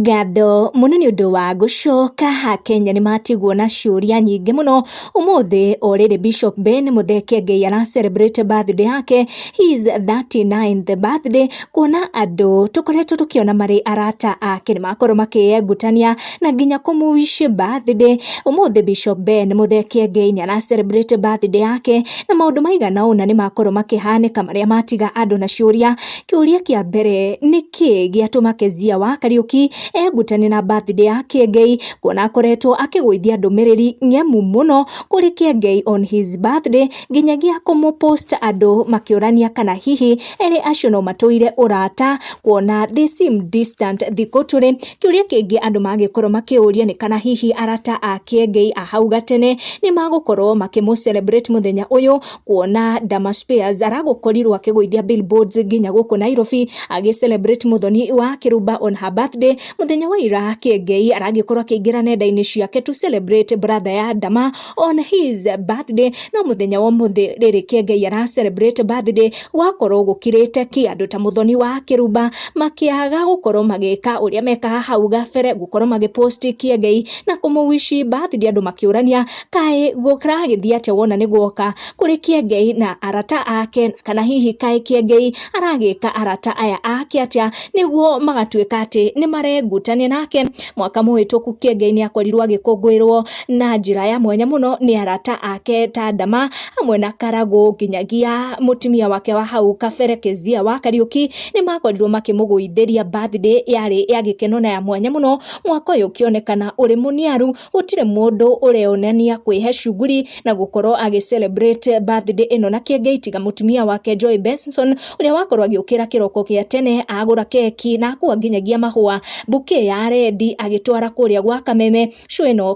Ngatho mũno nĩ ũndũ wa gũcoka. Akenya nĩ matigwo na ciũria nyingĩ mũno ũmũthĩ o rĩrĩ Bishop Ben Muthee Kiengei ara celebrate birthday yake, his 39th birthday, kuona andũ tũkoretwo tũkĩona marĩ arata ake nĩ makorwo makĩyengutania na nginya kũmũ wish birthday. Ũmũthĩ Bishop Ben Muthee Kiengei nĩ ara celebrate birthday yake na maũndũ maigana ũna nĩ makorwo makĩhanĩka marĩa matiga andũ na ciũria. Kĩũria kĩa mbere, nĩ kĩĩ gĩatũma Kezia wa Kariuki engutanie na birthday ya Kiengei, kuona akoretwo akĩgũithia ndũmĩrĩri ng'emu mũno kũrĩ Kiengei on his birthday, nginyagia kũmũpost andũ makĩũrania kana hihi erĩ acio no matũire ũrata, kuona they seem distant thikũ tũrĩ. Kĩũria kĩngĩ andũ magĩkorwo makĩũria nĩ kana hihi arata a Kiengei a hau gatene nĩ magũkorwo makĩmũ celebrate mũthenya ũyũ, kuona Dama Spears aragũkorirwo akĩgũithia billboards nginya gũkũ Nairobi agĩ celebrate Muthoni wa Kĩrumba on her birthday. Mũthenya wa ira Kiengei aragĩkorwo akĩingĩra nenda-inĩ ciake to celebrate brother ya Dama on his birthday, no mũthenya wa ũmũthĩ rĩrĩ Kiengei ara celebrate birthday gwakorwo gũkirĩte ki, andũ ta Muthoni wa Kĩrumba makĩaga gũkorwo magĩka ũrĩa mekaga hau gabere, gũkorwo magĩpost Kiengei na kũmũwish birthday, andũ makĩũrania kaĩ gũragĩthiĩ atĩa wona nĩ guoka kũrĩ Kiengei na arata ake, kana hihi kaĩ Kiengei aragĩka arata aya ake atĩa nĩguo magatuĩka atĩ nĩ marengutania nake. Mwaka mũhĩtũku Kiengei nĩ akorirwo agĩkũngũĩrwo na njĩra ya mwanya mũno nĩ arata ake ta Dama hamwe na Karagũ, nginyagia mũtumia wake wa hau kabere Kezia wa Kariuki nĩ makorirwo makĩmũgũithĩria birthday yarĩ ya gĩkeno na ya mwanya mũno. Mwaka ũyũ ũkĩonekana ũrĩ mũniaru, gũtirĩ mũndũ ũreonania kwĩhe shughuli na gũkorwo agĩ celebrate birthday ĩno na Kiengei tiga mũtumia wake Joy Benson, ũrĩa wakorwo agĩũkĩra kĩroko gĩa tene, agũra keki na akua nginyagia mahũa, bouquet ya red, agĩtwara kũrĩa gwa Kameme. Show ĩno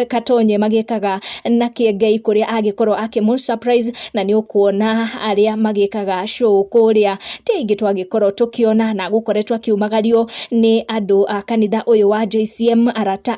Katonye magĩkaga na Kiengei kũrĩa agĩkorwo akĩmũ surprise, na nĩ ũkuona arĩa magĩkaga show kũrĩa ti aingĩ twagĩkorwo tũkĩona, na gũkoretwo akiumagario nĩ andũ a kanitha ũyũ wa JCM, arata.